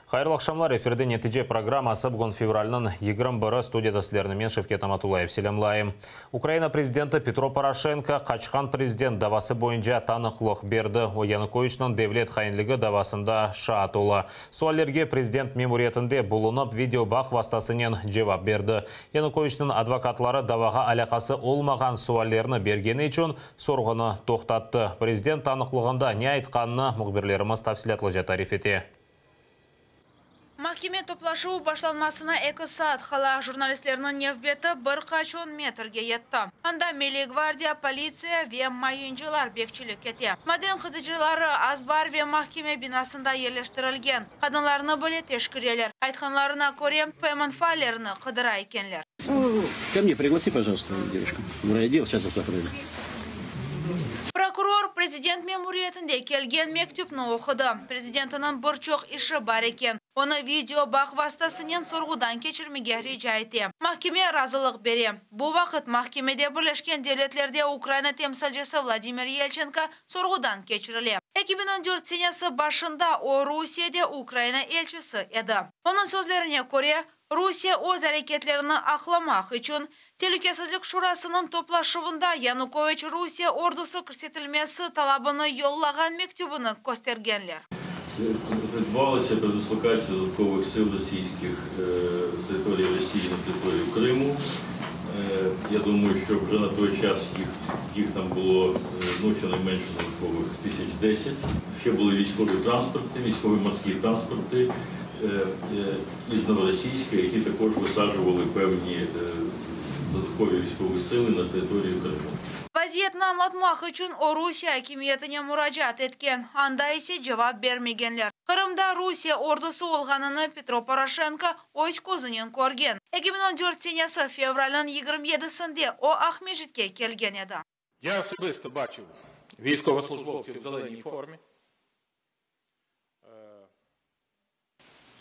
Hayırlı aqşamlar, efirde Netice programması, bugün fevralniñ 21-i, studiyada sizlerni men, Şevket Amatullayev, selâmlayım. Ukraina prezidenti Petro Poroşenko qaçqan prezident davası boyunca tanıqlıq berdi. O, Yanukoviçniñ devlet hainligi davasında şaat ola. Suallerge prezident memuriyetinde bulunıp, videobağ vastasınen cevap berdi. Yanukoviçniñ advokatları davağa alâqası olmağan suallerni bergeni içün sorğunı toqtattı. Prezident tanıqlığında ne aytqanını mühbirlerimiz tafsilâtlıca tarif ete. Mahkeme toplaşuvı başlanmasına eki saat qala jurnalistlerniñ nevbeti bir qaç on metrge yetti. Anda Milliy gvardiya, politsiya ve mayıncılar bekçilik ete. Maden qıdıcıları azbar ve mahkeme binasında yerleştirilgen. Qadınlarnı bile teşkireler. Aytqanlarına köre, Feyman Fallerni qıdıra ekenler. Ко мне пригласи, пожалуйста, девушку. В райотдел, сейчас завтра подойду. Prokuror, prezident memuriyetinde kelgen mektüpni oqudı. Prezidentiniñ bir çoq işi bar eken. Onı video bağ vastasınen sorğudan keçirmege rica ete. Mahkeme razılıq bere. Bu vaqıt mahkemede Birleşken Devletlerde Ukraina temsilcisi Vladimir Yelçenko sorğudan keçirile. 2014 senesi başında o Rusiyede Ukraina elçisi edi. Onıñ sözlerine köre, Rusiye öz areketlerini aqlamaq içün Telükesizlik Şurasınıñ toplaşuvında Yanukoviç Rusiye ordusı kirsetilmesi talabını yollağan mektübini köstergenler. Відбувалася передислокація додаткових сил російських з території Росії на територію Криму. Я думаю, що вже на той час їх там було, ну, щонайменше додаткових 10 тисяч. Ще були військові транспорти, військові морські транспорти із Новоросійська, які також висаджували певні додаткові військові сили на територію Криму. Vaziyetni añlatmaq içün o Rusiye akimiyetine muracaat etken, anda ise cevap bermegenler. Qırımda Rusiye ordusı olğanını Petro Poroşenko öz közünen körgen. 2014 senesi fevralniñ 27-sinde o Aqmescitke kelgen edi. Я особисто бачив військовослужбовців в зеленій формі.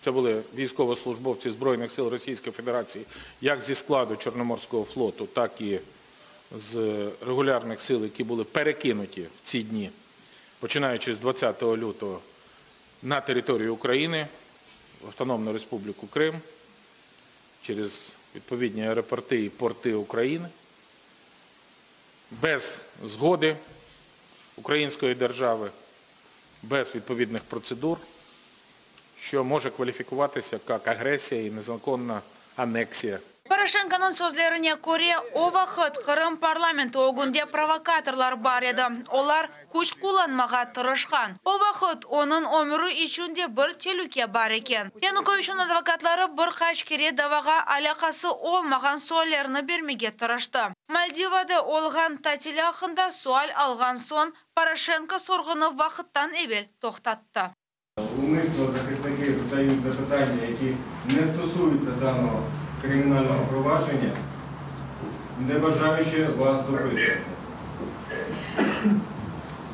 Це були військовослужбовці Збройних сил Російської Федерації як зі складу Чорноморського флоту, так і з регулярних сил, які були перекинуті в ці дні, починаючи з 20 лютого, на територію України, в Автономну Республіку Крим, через відповідні аеропорти і порти України, без згоди української держави, без відповідних процедур, що може кваліфікуватися як агресія і незаконна анексія. Poroşenkonıñ sözlerine köre, o vaqıt Qırım parlamenti ögünde provokatorlar bar edi. Olar küç qullanmağa tırışqan. O vaqıt onıñ ömüri içün de bir telüke bar eken. Yanukoviçniñ advokatları bir qaç kere davağa alâqası olmağan suallerni bermege tırıştı. Maldivada olğan tatili aqqında sual alğan soñ, Poroşenko sorğunı vaqıttan evel toqtattı. Умисно захисники задають запитання, які не стосуються даного кримінального провадження, не бажаючи вас допитувати.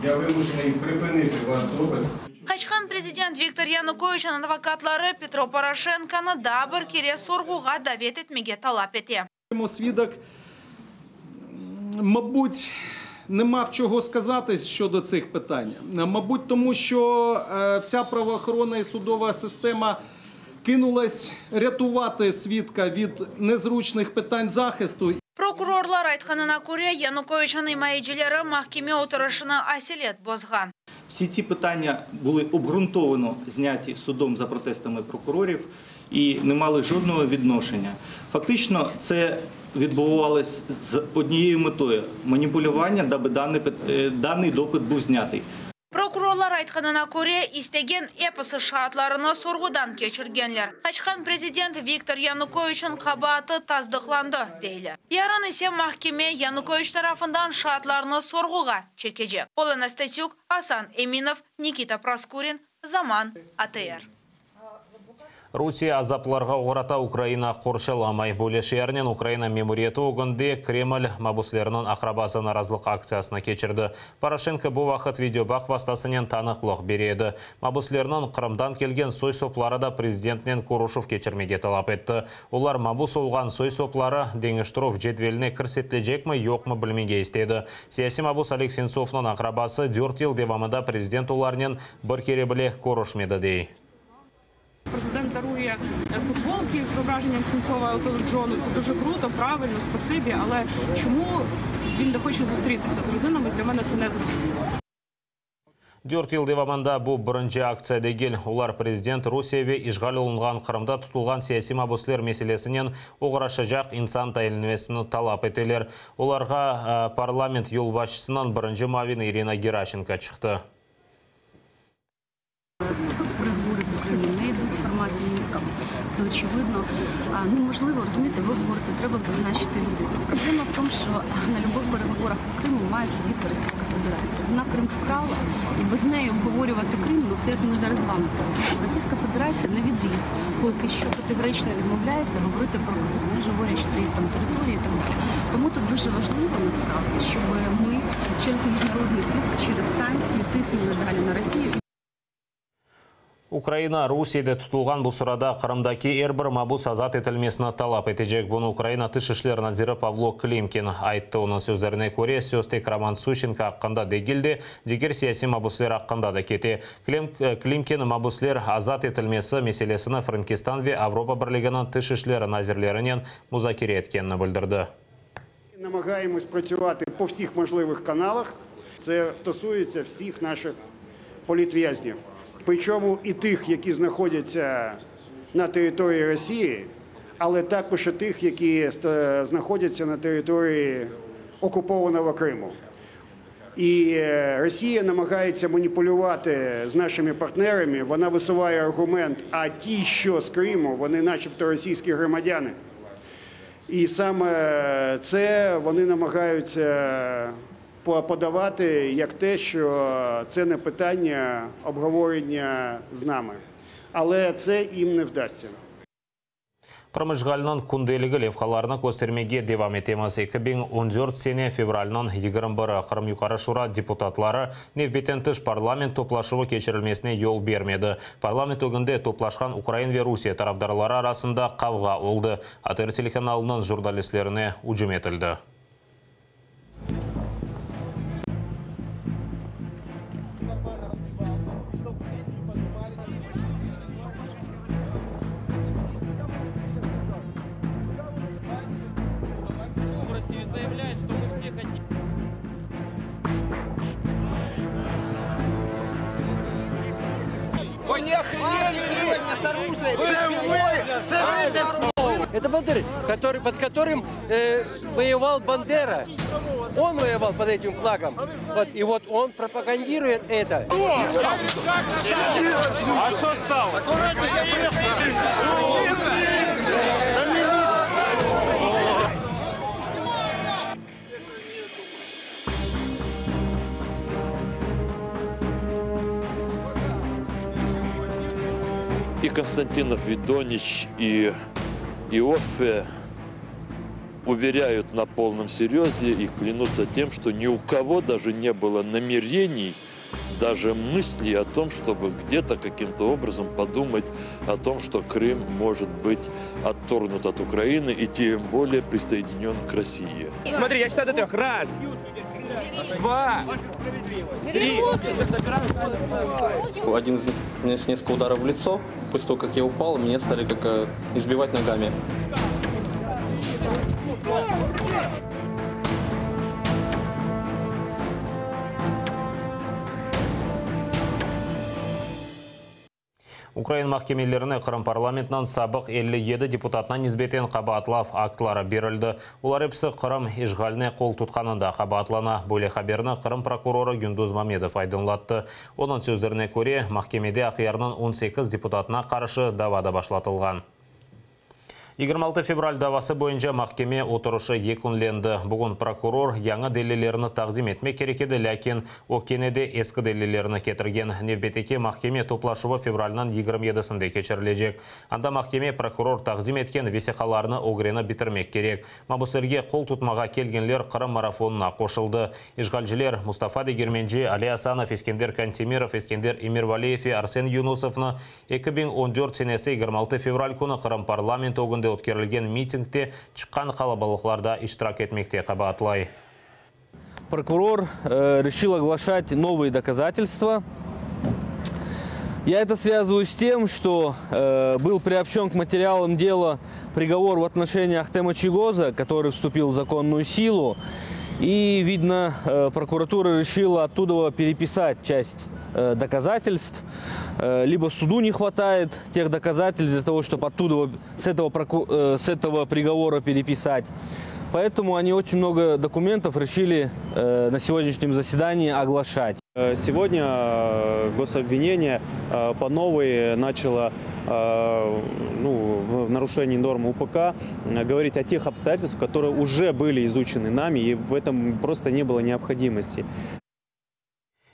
Я вимушений припинити ваш допит. Qaçqan prezident Viktor Yanukoviçniñ advokatları Petro Poroşenkonı daa bir kere sorğuğa davet etmege talap ete. Свідок, мабуть, не мав чого сказати щодо цих питань. Мабуть, тому що вся правоохоронна і судова система кинулась рятувати свідка від незручних питань захисту. Prokurorlar aytqanına köre, Yanukoviçniñ imayecileri mahkeme oturışını aselet bozğan. Всі ці питання були обґрунтовано зняті судом за протестами прокурорів і не мали жодного відношення. Фактично, це відбувалось з однією метою маніпулювання, даби даний допит був знятий. Prokurorlar aytqanına köre, istegen episi şaatlarını sorğudan keçirgenler. Qaçqan prezident Viktor Yanukoviçniñ qabaatı tasdıqlandı, deyler. Yarın ise mahkeme Yanukoviç tarafından şaatlarnı sorğuğa çekecek. Olena Stetük, Asan Eminov, Nikita Proskurin, Zaman, ATR. Rusiye azaplarğa oğrata, Ukraina qorçalamay. Böyle şiarnen Ukraina memuriyeti ögünde Kreml mabusleriniñ aqrabası narazılıq aktsiyasını keçirdi. Poroşenko bu vaqıt videobağ vastasınen tanıqlıq bere edi. Mabuslerniñ Qırımdan kelgen soy-sopları da prezidentnen körüşüv keçirmege talap etti. Olar mabus olğan soy-sopları deñiştirüv cedveline kirsetilecekmi, yoqmı bilmege istedi. Siyasiy mabus Oleg Sentsovnıñ aqrabası 4 yıl devamında prezident olarnen bir kere bile körüşmedi, dey. Prezident daruє футболки з зображенням Сенцова Елтону Джону. Це дуже круто, правильно, спасибі. Але чому він не хоче зустрітися з родинами? Для мене це не зрозуміло. Dört yıl devamında bu birinci aktsiya degil. Olar prezident Rusiye ve işğal olunğan Qırımda tutulğan siyasiy mabüsler meselesinen oğraşacaq insan tayinlenmesini talap eteler. Olarğa parlament yolbaşçısınıñ birinci muavini İrina Geraşenko çıqtı. Переговори по Криму не йдуть в форматі Мінська. Це очевидно. Неможливо, розумієте, ви говорите, треба призначити людину. Проблема в тому, що на любих переговорах по Криму має сидіти Російська Федерація. Вона Крим вкрала, і без неї обговорювати Крим, це як ми зараз з вами говоримо. Російська Федерація навідріз поки що категорично відмовляється говорити про Крим. Вони ж говорять, що це їх там територія і так далі. Тому тут дуже важливо, насправді, щоб ми через міжнародний тиск, через санкції тиснули далі на Росію. Ukraina Rusiyede tutulğan bu sırada Qırımdaki er bir mabus azat etilmesini talap etecek. Bunı Ukraina Tış işler naziri Pavlo Klimkin ayttı. Onıñ sözlerine köre, söz tek Roman Suşçenko aqqında degil de, diger siyasiy mabusler aqqında da kete. Klimkin mabusler azat etilmesi meselesini Frenkistan ve Avropa Birliginiñ tış işler nazirlerinen muzakere etkenini bildirdi. Namağayemoz pratsüvati po vsih mojlivih kanalah. Це стосується всіх наших політв'язнів. Причому і тих, які знаходяться на території Росії, але також і тих, які знаходяться на території окупованого Криму. І Росія намагається маніпулювати з нашими партнерами, вона висуває аргумент, а ті, що з Криму, вони начебто російські громадяни. І саме це вони намагаються подавати як те, що це не питання обговорення з нами. Але це їм не вдасться. Qırım işğaliniñ kündeligi levhalarını köstermege devam etemiz. 2014 sene fevralniñ 21-i Qırım Yuqarı Şura deputatları nevbetten tış parlament toplaşuvı keçirilmesine yol bermedi. Parlament ögünde toplaşqan ukrain ve Rusiye tarafdarları arasında qavğa oldı. ATR telekanalınıñ jurnalistlerine ücüm etildi. Это Бандера, который, под которым, э, воевал Бандера. Он воевал под этим флагом. Вот, и вот он пропагандирует это. А что стало? И Константинов, и Донич, и Иоффе уверяют на полном серьезе и клянутся тем, что ни у кого даже не было намерений, даже мысли о том, чтобы где-то каким-то образом подумать о том, что Крым может быть отторгнут от Украины и тем более присоединен к России. Смотри, я считаю до трех. Раз, два, три. Один из них нанес несколько ударов в лицо. После того, как я упал, меня стали как, э, избивать ногами. Ukrain mahkemelerine Qırım parlamentiniñ sabıq 57 deputatına nisbeten qabaatlav aktları berildi. Olar episi Qırım işğaline qol tutqanında qabaatlana. Böyle haberni Qırım prokurorı Gündüz Mamedov aydınlattı. Onıñ sözlerine köre, mahkemede Aqyarnıñ 18 deputatına qarşı dava da başlatılğan. 26 fevral davası boyunca mahkeme oturışı yekünlendi. Bugün prokuror yañı delillerni taqdim etmek kerek edi, lâkin o kene de eski delillerni ketirgen. Nevbetteki mahkeme toplaşuvı fevralniñ 27-sinde keçirilecek. Anda mahkeme prokuror taqdim etken vesiqalarnı ögrenip bitirmek kerek. Mabüslerge qol tutmağa kelgenler Qırım marafonına qoşuldı. İşğalciler Mustafa Degermenci, Ali Asanov, Eskender Kantemirov, Eskender Emirvaliyev ve Arsen Yunusovnı 2014 senesi 26 fevral künü Qırım parlamenti ögünde ötkerilgen mitingde çıqqan qalabalıqlarda iştirak etmekte qabaatlay. Prokuror решил оглашать новые доказательства. Я это связываю с тем, что э, был приобщен к материалам дела приговор в отношении Ахтема Чийгоза, который вступил в законную силу. И, видно, э, прокуратура решила оттуда переписать часть э, доказательств. Э, либо суду не хватает тех доказательств для того, чтобы оттуда с этого, с этого приговора переписать. Поэтому они очень много документов решили на сегодняшнем заседании оглашать. Сегодня гособвинение по новой начало ну, в нарушении норм УПК говорить о тех обстоятельствах, которые уже были изучены нами, и в этом просто не было необходимости.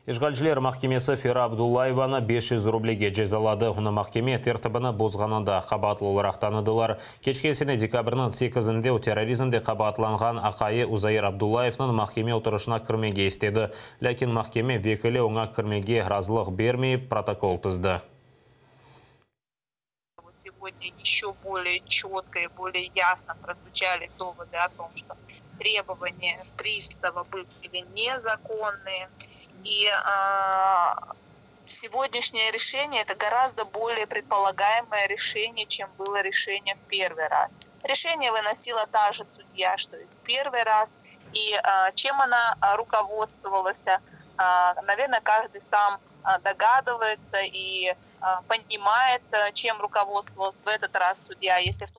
İşğalciler mahkemesi Fera Abdullayevanı 500 rublege cezaladı. Onı mahkeme tertibini bozğanında qabaatlı olaraq tanıdılar. Keçken sene dekabrniñ 8-inde o terrorizmde qabaatlanğan aqayı Uzair Abdullayevniñ mahkeme oturışına kirmege istedi. Lâkin mahkeme vekili oña kirmege razılıq bermeyip protokol tizdi. Сегодня еще более четко и более ясно прозвучали доводы о том, что требования пристава были незаконные. И сегодняшнее решение это гораздо более предполагаемое решение, чем было решение в первый раз. Решение выносила та же судья, что и в первый раз. И чем она руководствовалась, наверное, каждый сам догадывается и понимает, чем руководствовался в этот раз судья. Если в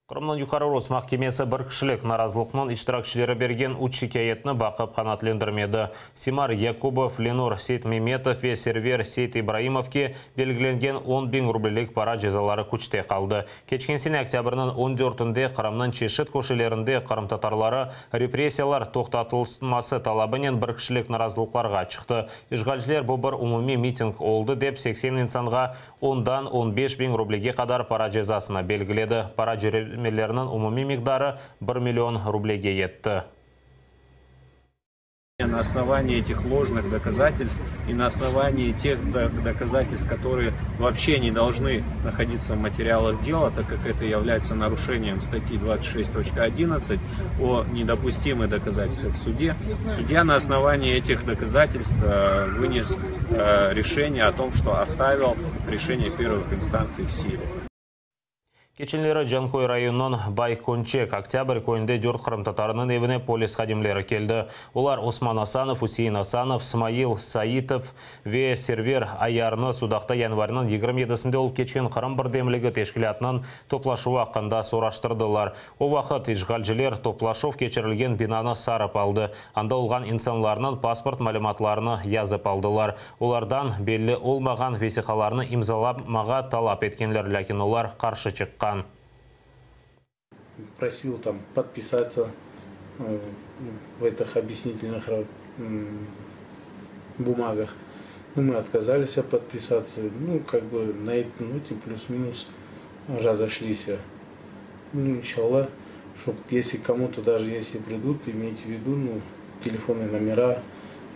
Qırımnıñ Yuqarı Rus mahkemesi bir kişilik narazılıqnıñ iştirakçileri bergen üç şikâyetni baqıp qanaatlendirmedi. Simar Yakubov, Lenur Seytmemetov ve Server Seytibraimovke belgilengen 10 biñ rublelik para cezaları küçte qaldı. Keçken sene oktâbrniñ on dörtünde Qırımnıñ çeşit köşelerinde qırımtatarları repressiyalar toqtatılması talabınen bir kişilik narazılıqlarğa çıqtı. İşğalciler bu bir umumiy miting oldı dep 80 insanğa ondan 15 biñ rublege qadar para cezasını belgiledi. Para cöremeleriniñ umumiy miqdarı bir million rublege yetti. На основании этих ложных доказательств и на основании тех доказательств, которые вообще не должны находиться в материалах дела, так как это является нарушением статьи 26.11 о недопустимых доказательствах в суде, судья на основании этих доказательств э, вынес э, решение о том, что оставил решение первых инстанций в силе. Keçenleri Canköy rayonınıñ Bay Könçek, Oktâbr, köyünde dört qırımtatarınıñ evine polis hadimleri keldi. Olar Osman Asanov, Üsein Asanov, Smail Saitov ve Server Ayarnı Sudaqta yanvarniñ 27-sinde olıp keçken Qırım birdemligi teşkilâtınıñ toplaşuvı aqqında soraştırdılar. O vaqıt işğalciler toplaşuv keçirilgen binanı sarıp aldı, anda olğan insanlarnıñ pasport malümatlarını yazıp aldılar. Olardan belli olmağan vesiqalarnı imzalamağa talap etkenler, lâkin olar qarşı çıqqan. Просил там подписаться в этих объяснительных бумагах. Ну, мы отказались подписаться. Ну, как бы на этой ноте плюс-минус разошлись. Ну, иншалла, чтоб если кому-то даже если придут, имейте в виду, ну, телефонные номера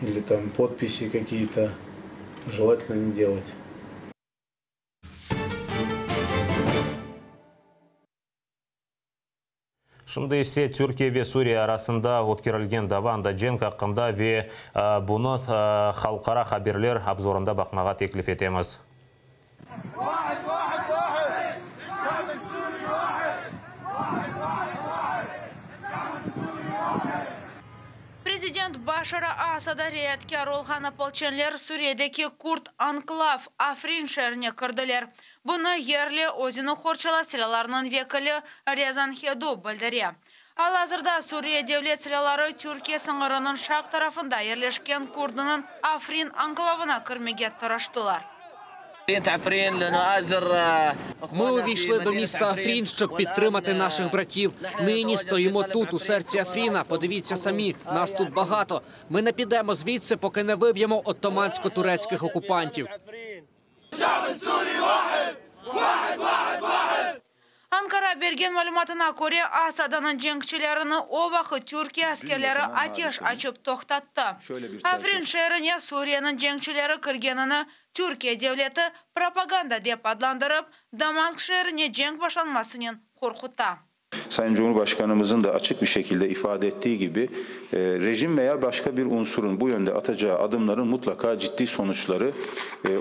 или там подписи какие-то желательно не делать. Şimdi ise Türkiye ve Suriye arasında ötkerilgen dava anda cenk aqqında ve bunı halqara haberler obzorında baqmağa teklif etemiz. Prezident Başar Asada riayetkâr olğan opolçenler Suriyedeki kurd anklav Afrin şeerine kirdiler. Bunı yerli özüni qorçalav silâlarınıñ vekili Rezan Hedu bildire. Al-azırda Suriye devlet silâları Türkiye sıñırınıñ şarq tarafında yerleşken kurdınıñ Afrin anklavına kirmege tırıştılar. Ми увійшли до міста Афрін, щоб підтримати наших братів. Нині стоїмо тут, у серці Афріна. Подивіться самі, нас тут багато. Ми не підемо звідси, поки не виб'ємо оттомансько-турецьких окупантів. Ankara bergen malümatına köre, Asadanıñ cenkçilerini o vaqıt Türkiye askerleri ateş açıp toqtattı. Afrin şeerine Suriyeniñ cenkçileri kirgenini Türkiye devleti propaganda dep adlandırıp, Damask şeerine cenk başlanmasınen qorquta. Sayın Cumhurbaşkanımızın da açık bir şekilde ifade ettiği gibi rejim veya başka bir unsurun bu yönde atacağı adımların mutlaka ciddi sonuçları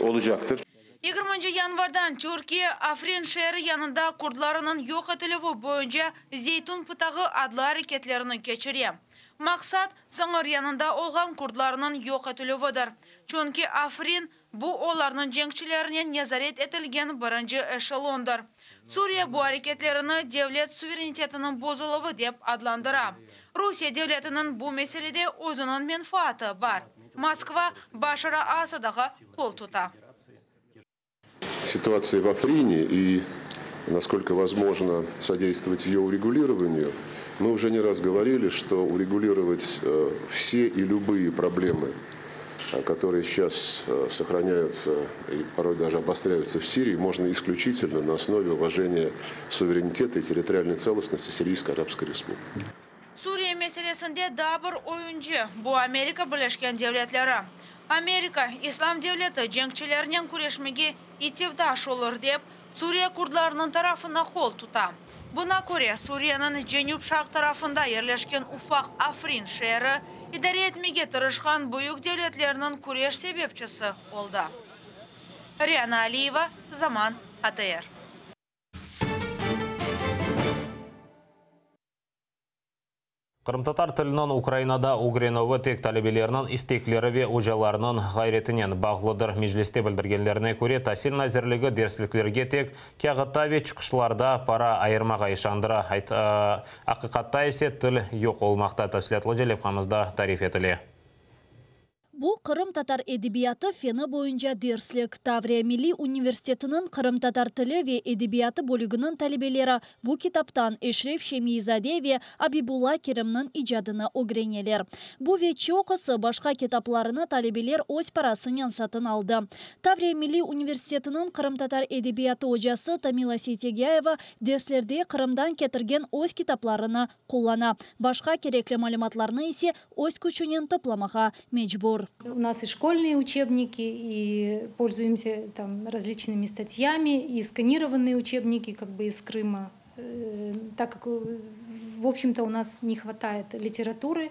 olacaktır. Yigirminci yanvardan Türkiye, Afrin şeeri yanında kurdlarınıñ yoq etilüvi boyunca Zeytun pıtağı adlı areketlerini keçire. Maqsat, sıñır yanında olğan kurdlarnıñ yoq etilüvidir. Çünki Afrin, bu olarnıñ cenkçilerinen nezaret etilgen birinci eşelondır. Suriye bu areketlerini devlet suverenitetiniñ bozuluvı dep adlandıra. Rusiye devletiniñ bu meselede özüniñ menfaatı bar. Moskva Başara Asadağa qol tuta. Ситуация в Африне и насколько возможно содействовать ее урегулированию, мы уже не раз говорили, что урегулировать все и любые проблемы, которые сейчас сохраняются и порой даже обостряются в Сирии, можно исключительно на основе уважения суверенитета и территориальной целостности Сирийской Арабской Республики. Suriye meselesinde daa bir oyuncı, bu Amerika Birleşken Devletleri. Amerika, İslam devleti cenkçilerinen küreşmege itifdaş olur dep, Suriye kurdlarınıñ tarafına qol tuta. Buna köre, Suriyeniñ cenüp-şarq tarafında yerleşken ufaq Afrin şeeri, idare etmege tırışqan büyük devletlerniñ küreş sebepçisi oldı. Riana Aliyeva, Zaman, ATR. Qırımtatar tiliniñ Ukrainada ögrenüvi tek talebelerniñ istekleri ve ocalarnıñ ğayretinen bağlıdır. Mecliste bildirgenlerine köre, Tasil nazirligi dersliklerge tek kâğıtta ve çıqışlarda para ayırmağa işandıra, aqiqatta ise til yoq olmaqta. Tafsilâtlıca levhamızda tarif etile. Bu, qırımtatar edebiyatı feni boyunca derslik. Tavriya milliy universitetiniñ qırımtatar tili ve edebiyatı bölüginiñ talebeleri bu kitaptan Eşref Şemiy-zade ve Abibulla Kerimniñ icadını ögreneler. Bu ve çoqusı başqa kitaplarını talebeler öz parasınen satın aldı. Tavriya milliy universitetiniñ qırımtatar edebiyatı ocası Tamila Seytegâyeva derslerde Qırımdan ketirgen öz kitaplarını Qullana, başqa kerekli malümatlarnı ise öz küçünen toplamağa mecbur. U nas i şkolnıye učebniki, i polzuyemsâ tam razliçnımi statyami, i skanirovannıye učebniki kak bı iz Krıma, tak kak v obşem-to u nas ne hvatayet literaturı.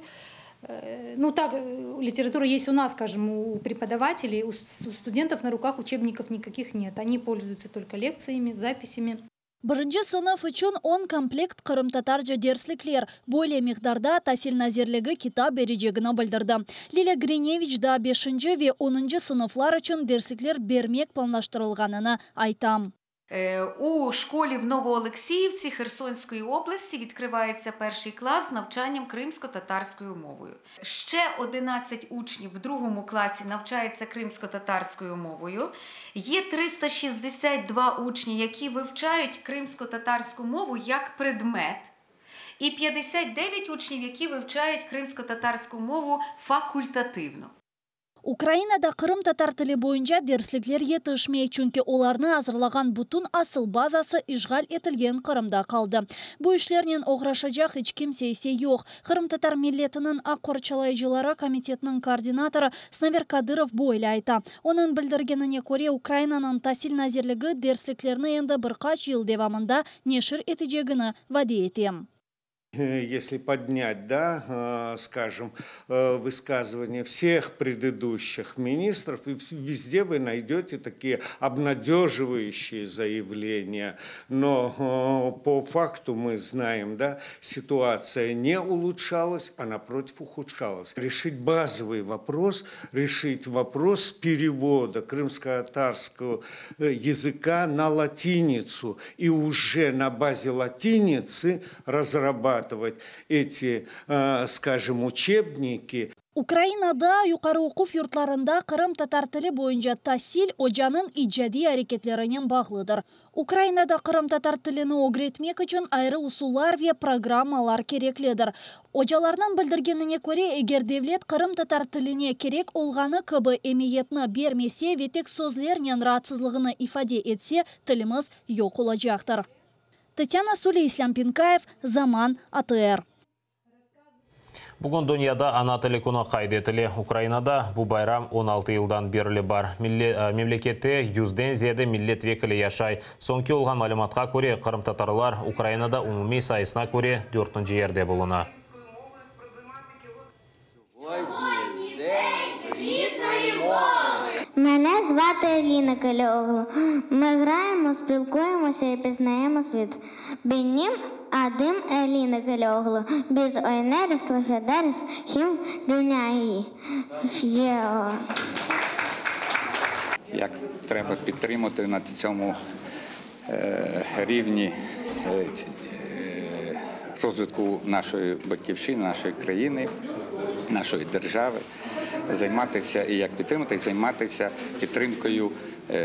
Nu tak, literatura est u nas, skajem, u prepodavateley, u studentov na rukah učebnikov nikakih net, oni polzuyutsya tolko lektsiyami, zapisimi. Birinci sınıf içün on komplekt qırımtatarca derslikler, böyle miqdarda Tasil nazirligi kitap berecegini bildirdi. Lilâ Grineviç daa beşinci ve onuncı sınıflar içün derslikler bermek planlaştırılğanını ayta. У школі в Новоолексіївці Херсонської області відкривається перший клас з навчанням кримськотатарською мовою. Ще 11 учнів в другому класі навчаються кримськотатарською мовою. Є 362 учні, які вивчають кримськотатарську мову як предмет, і 59 учнів, які вивчають кримськотатарську мову факультативно. Ukrainada qırımtatar tili boyunca derslikler yetişmey, çünki olarnı azırlağan bütün asıl bazası işğal etilgen Qırımda qaldı. Bu işlernen oğraşacaq iç kimse ise yoq. Qırımtatar milletiniñ aq qorçalayıcıları komitetiniñ koordinatorı Snaver Kadırov böyle ayta. Onıñ bildirgenine köre, Ukrainanıñ Tasil nazirligi dersliklerni endi bir qaç yıl devamında neşir etecegini vade ete. Если поднять, да, скажем, высказывания всех предыдущих министров, и везде вы найдете такие обнадеживающие заявления. Но по факту мы знаем, да, ситуация не улучшалась, а напротив ухудшалась. Решить базовый вопрос, решить вопрос перевода крымско-татарского языка на латиницу и уже на базе латиницы разрабатывать эти, скажем, учебники. Ukrainada yuqarı oquv yurtlarında qırımtatar tili boyunca tasil ocanıñ icadiy areketlerinen bağlıdır. Ukrainada qırımtatar tilini ögretmek içün ayrı usullar ve programmalar kereklidir. Ocalarnıñ bildirgenine köre, eger devlet qırımtatar tiline kerek olğanı kibi emiyetni bermese ve tek sözlernen raatsızlığını ifade etse, tilimiz yoq olacaqtır. Tatyana Sule, İslâm Pinkayev, Zaman, ATR. Bugün dünyada Ana tili künü qayd etile. Ukrainada bu bayram 16 yıldan berli bar. Memlekette yüzden ziyade millet vekili yaşay. Soñki olğan malümatqa köre, qırımtatarlar Ukrainada umumiy sayısına köre dörtünci yerde buluna. Meni zvatı Elina Kaleoğlu. Mı ğrayemo, spilkuyemosya i piznayemo svit. Benim adım Elina Kaleoğlu. Biz oynarız, laf ederiz, hem dünyayı. Як треба підтримати на цьому рівні розвитку нашої батьківщини, нашої країни, нашої держави, займатися і як підтримати, і займатися підтримкою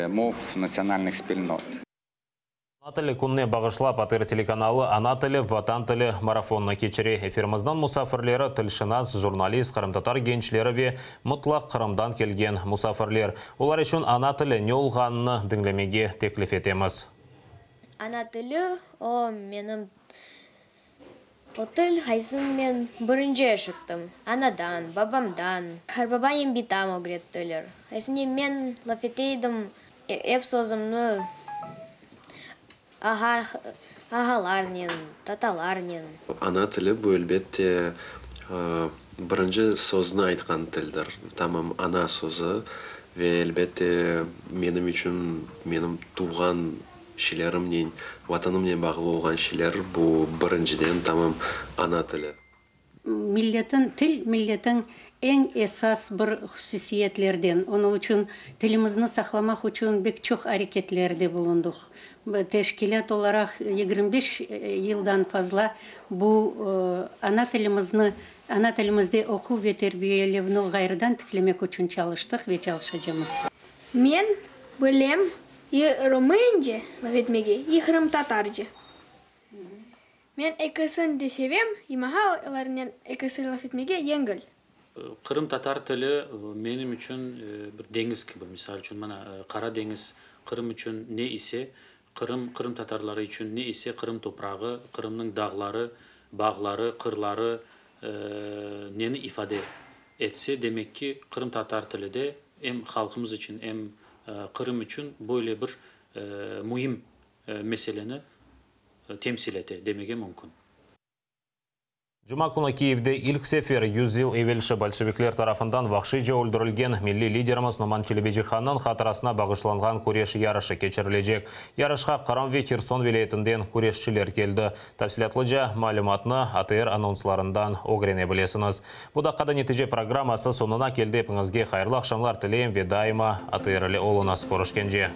мов національних спільнот. Ana tili kününe bağışlap ATR telekanalı Ana tili, Vatan tili marafonını keçire. Efirimizniñ musafirleri tilşınas, jurnalist, qırımtatar gençleri ve mıtlaq Qırımdan kelgen musafirler. Olar içün ana tili ne olğanını diñlemege teklif etemiz. Ana tili, o menim, o til, qaysını men birinci eşittim. Anadan, babamdan, qartbabanen bitam ögrettiler. Qaysınen men laf ete edim, ep sözümni ağa, ağalarnen, tatalarnen. Ana tili bu, elbette, birinci sözni aytqan tildir. Tamam ana sözü ve, elbette, menim içün menim tuvğan şeylerimnen, Vatanımnen bağlı olğan şeyler bu, birinciden, tamam ana tili. Milletin, til milletin eñ esas bir hususiyetlerden. Onıñ içün tilimizni saqlamaq içün bek çoq areketlerde bulundıq. Teşkilât olaraq 25 yıldan fazla bu ana tilimizni, ana tilimizde oquv ve terbiyelevni ğayrıdan tiklemek içün çalıştıq ve çalışacamız. Men bilem i rumınca laf etmege, i qırımtatarca. Men ekisini de sevem, i maña olarnen ekisini laf etmege yengil. Qırımtatar tili menim içün bir deñiz kibi. Misal içün, mana, Qara deñiz Qırım içün ne ise, Qırım qırımtatarları içün ne ise, Qırım toprağı, Qırımnıñ dağları, bağları, qırları neni ifade etse, demek ki, qırımtatar tili de em halqımız içün, em Qırım içün böyle bir müim meseleni temsil ete, demege mümkün. Cuma künü Kiyevde ilk sefer 100 yıl evelsi bolşevikler tarafından vahşiyce öldürilgen milliy liderimiz Noman Çelebicihannıñ hatırasına bağışlanğan küreş yarışı keçirilecek. Yarışqa Qırım ve Herson vilâyetinden küreşçiler keldi. Tafsilâtlıca malümatnı ATR anonslarından ögrene bilesiñiz. Bu daqqada Netice programması soñuna keldi. Epiñizge hayırlı aqşamlar tileyim ve daima ATR ile oluñız. Körüşkence.